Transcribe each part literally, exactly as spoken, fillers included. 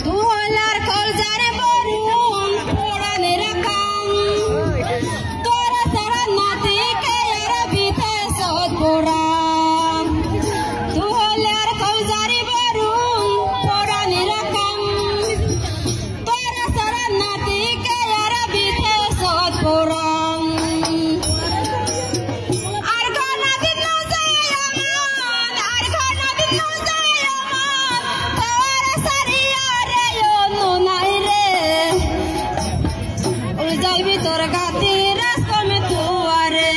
Tuholar kolzar borum porani rakam. Tora sara nati ke ar bite sot pora. Tuholar kolzar borum porani rakam. Tora sara nati ke ar bite sot pora. Ar kono din no jai amon, ar kono din no jai amon, tore sari are yo no nai re. Ujal bitor gati ras kom tuare.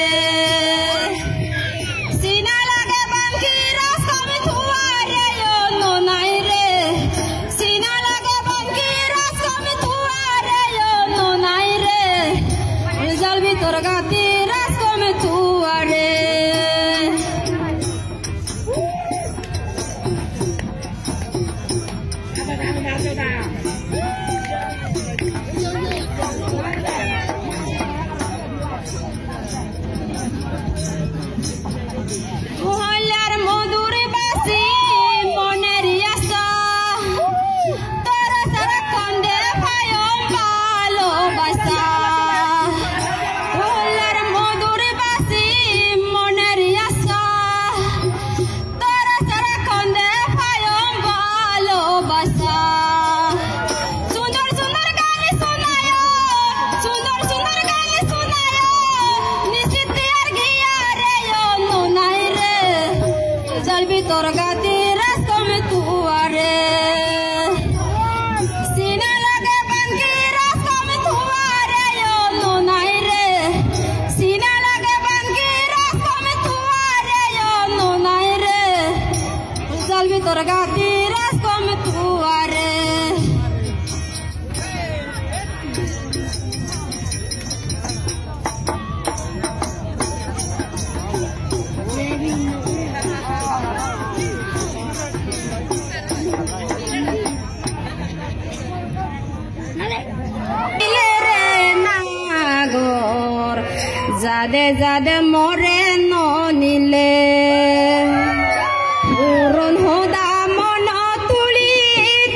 Sina lage banki ras kom tuare yo no nai re. Sina lage banki ras kom tuare yo no nai re. Ujal bitor gati ras kom tuare. Hoyar modur basi moner asa, tora sara konde payom bhalobasa. Hoyar modur basi moner asa, tora sara konde payom bhalobasa. Sundor sundor gani sunayo, sundor sundor gani sunayo, nisitti ar giyare yo no nai re. Jal bitor gati ras kom tuare. Sina lage banki ras kom tuare yo no nai re. Sina lage banki ras kom tuare yo no nai re. Jal bitor gati ras kom tuare. Nagor, jade jade more no nile. Puron hoda monot tuli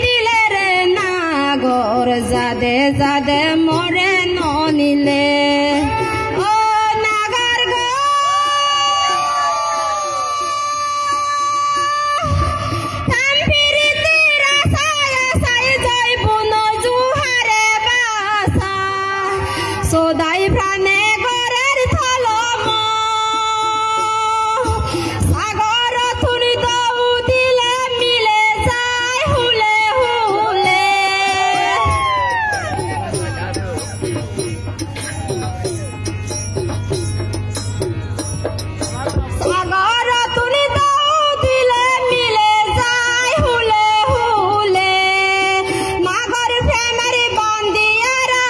dile re Nagor, jade jade more no nile. O Nagor go, tam piriti rasai asai joi buno juhare basa. Sodai prane gorer tolom. Sagor tuni do udile mile jai hule hule. Sagor tuni do udile mile jai hule hule. Nagor premor bandi ara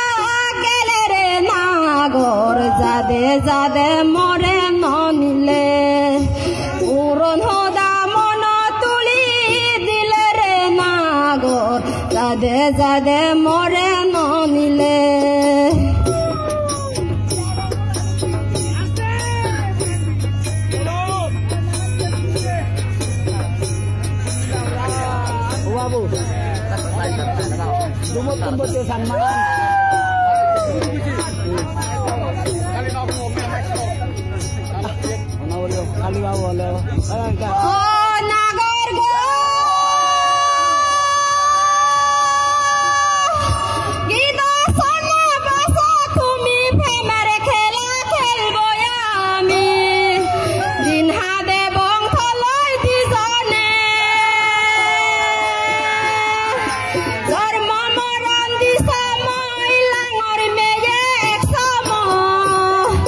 gele re Nagor, jade jade more no nile. Puron hoda monot tuli dile re Nagor, jade jade more no nile. O babu, dumottun botte sanman. Ona bolo, Kali babu bolo. O Nagor go. Gido sona basa tumi premor khela khelbo ami. Din hade bong tholoi dijone. Jormo moron di somoi langor meye ek somoi.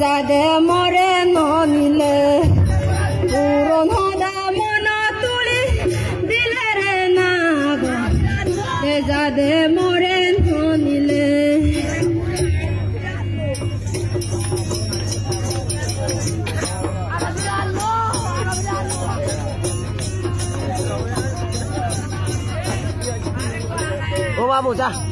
Jade more no nile, puron hoda monot tuli dile re nago. Te jade more no nile. O babu, ja.